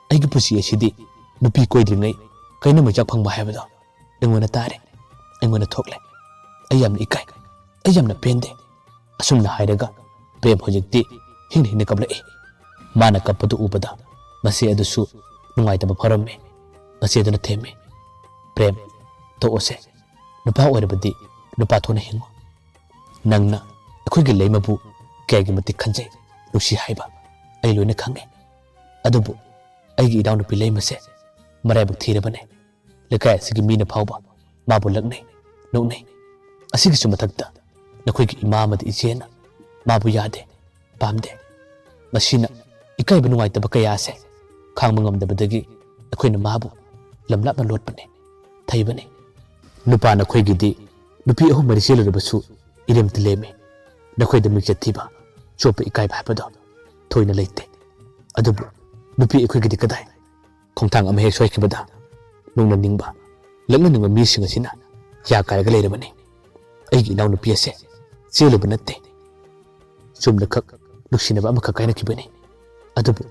ꯑꯩꯒꯤ ꯄꯨꯟꯁꯤ ꯑꯁꯤꯗꯤ ꯅꯨꯄꯤ ꯀꯣꯏꯗ꯭ꯔꯤꯉꯩ ꯀꯩꯅ ꯃꯩꯆꯥꯛ ꯐꯪꯕ ꯍꯥꯏꯕꯗꯣ ꯑꯩꯉꯣꯟꯗ ꯇꯥꯔꯦ, ꯑꯩꯉꯣꯟꯗ ꯊꯣꯛꯂꯦ꯫ ꯑꯩ ꯌꯥꯝꯅ ꯏꯀꯥꯏ, ꯑꯩ ꯌꯥꯝꯅ ꯄꯦꯟꯗꯦ꯫ ꯑꯁꯨꯝꯅ ꯍꯥꯏꯔꯒ ꯄ꯭ꯔꯦꯝ ꯍꯧꯖꯤꯛꯇꯤ ꯍꯤꯡꯅ ꯍꯤꯡꯅ ꯀꯞꯂꯛꯏ꯫ ꯃꯥꯅ ꯀꯞꯄꯗꯨ ꯎꯕꯗ ꯃꯆꯦ ꯑꯗꯨꯁꯨ ꯅꯨꯡꯉꯥꯏꯇꯕ ꯐꯥꯎꯔꯝꯃꯤ꯫ ꯃꯆꯦ ꯑꯗꯨꯅ ꯊꯦꯝꯃꯤ, "ꯄ꯭ꯔꯦꯝ, ꯇꯣꯛꯑꯣꯁꯦ꯫ ꯅꯨꯄꯥ ꯑꯣꯏꯔꯕꯗꯤ ꯅꯨꯄꯥ ꯊꯣꯛꯅ ꯍꯤꯡꯉꯨ꯫ ꯅꯪꯅ ꯑꯩꯈꯣꯏꯒꯤ ꯂꯩꯃꯕꯨ ꯀꯌꯥꯒꯤ ꯃꯇꯤꯛ ꯈꯟꯖꯩ, ꯅꯨꯡꯁꯤ ꯍꯥꯏꯕ ꯑꯩ ꯂꯣꯏꯅ ꯈꯪꯉꯤ꯫ ꯑꯗꯨꯕꯨ ꯑꯩꯒꯤ ꯏꯅꯥꯎꯅꯨꯄꯤ ꯂꯩꯃꯁꯦ ꯃꯔꯥꯏꯕꯛ ꯊꯤꯔꯕꯅꯦ꯫ ꯂꯩꯀꯥꯏ ꯑꯁꯤꯒꯤ ꯃꯤꯅ ꯐꯥꯎꯕ ꯃꯥꯕꯨ ꯂꯛꯅꯩ, ꯅꯣꯛꯅꯩ꯫ ꯑꯁꯤꯒꯤꯁꯨ ꯃꯊꯛꯇ ꯅꯈꯣꯏꯒꯤ ꯏꯃꯥ ꯑꯃꯗꯤ ꯏꯆꯦꯅ ꯃꯥꯕꯨ ꯌꯥꯗꯦ, ꯄꯥꯝꯗꯦ꯫ ꯃꯁꯤꯅ ꯏꯀꯥꯏꯕ ꯅꯨꯡꯉꯥꯏꯇꯕ ꯀꯌꯥ ꯑꯁꯦ ꯈꯥꯡꯕ ꯉꯝꯗꯕꯗꯒꯤ ꯑꯩꯈꯣꯏꯅ ꯃꯥꯕꯨ ꯂꯝ ꯂꯥꯞꯅ ꯂꯣꯠꯄꯅꯤ, ꯊꯩꯕꯅꯤ꯫ ꯅꯨꯄꯥ ꯅꯈꯣꯏꯒꯤꯗꯤ ꯅꯨꯄꯤ ꯑꯍꯨꯝ ꯃꯔꯤ ꯆꯦꯜꯂꯨꯔꯕꯁꯨ ꯏꯔꯦꯝꯇ ꯂꯦꯝꯃꯤ꯫ ꯅꯈꯣꯏꯗ ꯃꯤꯡꯆꯠ ꯊꯤꯕ, ꯆꯣꯞꯄ ꯏꯀꯥꯏꯕ ꯍꯥꯏꯕꯗꯣ ꯊꯣꯏꯅ ꯂꯩꯇꯦ꯫ ꯑꯗꯨꯕꯨ ꯅꯨꯄꯤ ꯑꯩꯈꯣꯏꯒꯤꯗꯤ ꯀꯗꯥꯏ? ꯈꯣꯡꯊꯥꯡ ꯑꯃ ꯍꯦꯛ ꯁꯣꯏꯈꯤꯕꯗ ꯅꯣꯡꯅꯅꯤꯡꯕ, ꯂꯛꯅꯅꯤꯡꯕ ꯃꯤꯁꯤꯡ ꯑꯁꯤꯅ ꯌꯥ ꯀꯥꯏꯔꯒ ꯂꯩꯔꯕꯅꯤ꯫ ꯑꯩꯒꯤ ꯏꯅꯥꯎꯅꯨꯄꯤ ꯑꯁꯦ ꯆꯦꯜꯂꯨꯕ ꯅꯠꯇꯦ, ꯆꯨꯝꯅꯈꯛ ꯅꯨꯡꯁꯤꯅꯕ ꯑꯃꯈꯛ ꯀꯥꯏꯅꯈꯤꯕꯅꯤ꯫ ꯑꯗꯨꯕꯨ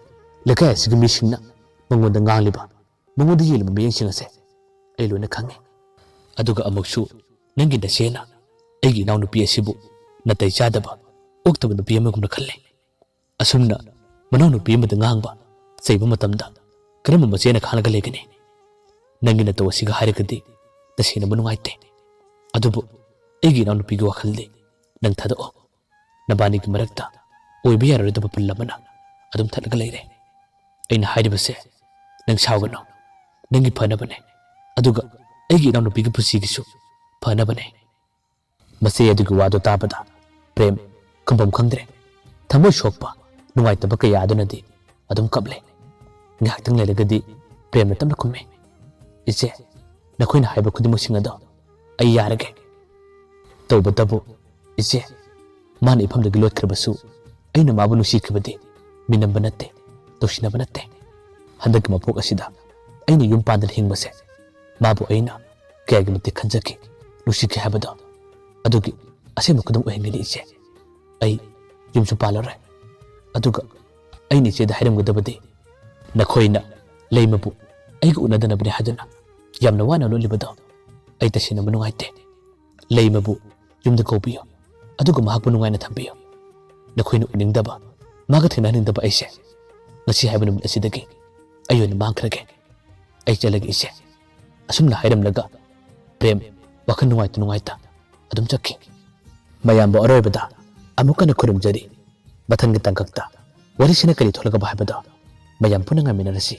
ꯂꯩꯀꯥꯏ ꯑꯁꯤꯒꯤ ꯃꯤꯁꯤꯡꯅ ꯃꯉꯣꯟꯗ ꯉꯥꯡꯂꯤꯕ, ꯃꯉꯣꯟꯗ ꯌꯦꯡꯂꯤꯕ ꯃꯤꯠꯌꯦꯡꯁꯤꯡ ꯑꯁꯦ ꯑꯩ ꯂꯣꯏꯅ ꯈꯪꯉꯤ꯫ ꯑꯗꯨꯒ ꯑꯃꯨꯛꯁꯨ ꯅꯪꯒꯤ ꯅꯆꯦꯅ ꯑꯩꯒꯤ ꯏꯅꯥꯎꯅꯨꯄꯤ ꯑꯁꯤꯕꯨ ꯅꯥꯇꯩ ꯆꯥꯗꯕ, ꯑꯣꯛꯇꯕ ꯅꯨꯄꯤ ꯑꯃꯒꯨꯝꯅ ꯈꯜꯂꯤ꯫ ꯑꯁꯨꯝꯅ ꯃꯅꯥꯎꯅꯨꯄꯤ ꯑꯃꯗ ꯉꯥꯡꯕ, ꯆꯩꯕ ꯃꯇꯝꯗ ꯀꯔꯝꯕ ꯃꯆꯦꯅ ꯈꯥꯡꯂꯒ ꯂꯩꯒꯅꯤ? ꯅꯪꯒꯤ ꯅꯇꯧ ꯑꯁꯤꯒ ꯍꯥꯏꯔꯒꯗꯤ ꯇꯁꯦꯡꯅꯕꯨ ꯅꯨꯡꯉꯥꯏꯇꯦ꯫ ꯑꯗꯨꯕꯨ ꯑꯩꯒꯤ ꯏꯅꯥꯎꯅꯨꯄꯤꯒꯤ ꯋꯥꯈꯜꯗꯤ ꯅꯪ ꯊꯥꯗꯣꯛꯑꯣ꯫ ꯅꯕꯥꯅꯤꯒꯤ ꯃꯔꯛꯇ ꯑꯣꯏꯕ ꯌꯥꯔꯔꯣꯏꯗꯕ ꯄꯨꯜ ꯑꯃꯅ ꯑꯗꯨꯝ ꯊꯠꯂꯒ ꯂꯩꯔꯦ꯫ ꯑꯩꯅ ꯍꯥꯏꯔꯤꯕꯁꯦ ꯅꯪ ꯁꯥꯎꯒꯅꯨ꯫ ꯅꯪꯒꯤ ꯐꯅꯕꯅꯦ꯫ ꯑꯗꯨꯒ ꯑꯩꯒꯤ ꯏꯅꯥꯎꯅꯨꯄꯤꯒꯤ ꯄꯨꯟꯁꯤꯒꯤꯁꯨ ꯐꯅꯕꯅꯦ꯫ ꯃꯆꯦ ꯑꯗꯨꯒꯤ ꯋꯥꯗꯨ ꯇꯥꯕꯗ ꯄ꯭ꯔꯦꯝ ꯈꯨꯝꯐꯝ ꯈꯪꯗ꯭ꯔꯦ꯫ ꯊꯃꯣꯏ ꯁꯣꯛꯄ, ꯅꯨꯡꯉꯥꯏꯇꯕ ꯀꯌꯥ ꯑꯗꯨꯅꯗꯤ ꯑꯗꯨꯝ ꯀꯞꯂꯦ꯫ ꯉꯥꯏꯍꯥꯛꯇꯪ ꯂꯩꯔꯒꯗꯤ ꯄ꯭ꯔꯦꯝꯅ ꯇꯞꯅ ꯈꯨꯝꯃꯤ, "ꯏꯆꯦ, ꯅꯈꯣꯏꯅ ꯍꯥꯏꯕ ꯈꯨꯗꯤꯡꯃꯛꯁꯤꯡ ꯑꯗꯣ ꯑꯩ ꯌꯥꯔꯒꯦ꯫ ꯇꯧꯕꯇꯕꯨ ꯏꯆꯦ, ꯃꯥꯅ ꯏꯐꯝꯗꯒꯤ ꯂꯣꯠꯈ꯭ꯔꯕꯁꯨ ꯑꯩꯅ ꯃꯥꯕꯨ ꯅꯨꯡꯁꯤꯈꯤꯕꯗꯤ ꯃꯤꯅꯝꯕ ꯅꯠꯇꯦ, ꯅꯨꯡꯁꯤꯅꯕ ꯅꯠꯇꯦ꯫ ꯍꯟꯗꯛꯀꯤ ꯃꯄꯣꯛ ꯑꯁꯤꯗ ꯑꯩꯅ ꯌꯨꯝ ꯄꯥꯟꯗꯅ ꯍꯤꯡꯕꯁꯦ ꯃꯥꯕꯨ ꯑꯩꯅ ꯀꯌꯥꯒꯤ ꯃꯇꯤꯛ ꯈꯟꯖꯈꯤ, ꯅꯨꯡꯁꯤꯈꯤ ꯍꯥꯏꯕꯗꯣ ꯑꯗꯨꯒꯤ ꯑꯁꯦꯡꯕ ꯈꯨꯗꯝ ꯑꯣꯏꯍꯟꯒꯅꯤ ꯏꯆꯦ꯫ ꯑꯩ ꯌꯨꯝꯁꯨ ꯄꯥꯜꯂꯔꯣꯏ꯫ ꯑꯗꯨꯒ ꯑꯩꯅ ꯏꯆꯦꯗ ꯍꯥꯏꯔꯝꯒꯗꯕꯗꯤ ꯅꯈꯣꯏꯅ ꯂꯩꯃꯕꯨ ꯑꯩꯒ ꯎꯅꯗꯅꯕꯅꯤ ꯍꯥꯏꯗꯨꯅ ꯌꯥꯝꯅ ꯋꯥꯅ ꯂꯣꯠꯂꯤꯕꯗꯣ ꯑꯩ ꯇꯁꯦꯡꯅ ꯅꯨꯡꯉꯥꯏꯇꯦ꯫ ꯂꯩꯃꯕꯨ ꯌꯨꯝꯗ ꯀꯧꯕꯤꯌꯨ, ꯑꯗꯨꯒ ꯃꯍꯥꯛꯄꯨ ꯅꯨꯡꯉꯥꯏꯅ ꯊꯝꯕꯤꯌꯨ꯫ ꯅꯈꯣꯏꯅ ꯎꯅꯤꯡꯗꯕ, ꯃꯥꯒ ꯊꯦꯡꯅꯍꯟꯅꯤꯡꯗꯕ ꯑꯩꯁꯦ ꯉꯁꯤ ꯍꯥꯏꯕ ꯅꯨꯃꯤꯠ ꯑꯁꯤꯗꯒꯤ ꯑꯩ ꯑꯣꯏꯅ ꯃꯥꯡꯈ꯭ꯔꯒꯦ꯫ ꯑꯩ ꯆꯠꯂꯒꯦ ꯏꯆꯦ꯫" ꯑꯁꯨꯝꯅ ꯍꯥꯏꯔꯝꯂꯒ ꯄ꯭ꯔꯦꯝ ꯋꯥꯈꯜ ꯅꯨꯡꯉꯥꯏꯇ ꯅꯨꯡꯉꯥꯏꯇ ꯑꯗꯨꯝ ꯆꯠꯈꯤ꯫ ꯃꯌꯥꯝꯕꯨ ꯑꯔꯣꯏꯕꯗ ꯑꯃꯨꯛ ꯍꯟꯅ ꯈꯨꯔꯨꯝꯖꯔꯤ꯫ ꯃꯊꯪꯒꯤ ꯇꯥꯡꯀꯛꯇ ꯋꯥꯔꯤꯁꯤꯅ ꯀꯔꯤ ꯊꯣꯛꯂꯒꯕ ꯍꯥꯏꯕꯗꯣ ꯃꯌꯥꯝ ꯄꯨꯟꯅ ꯉꯥꯏꯃꯤꯟꯅꯔꯁꯤ꯫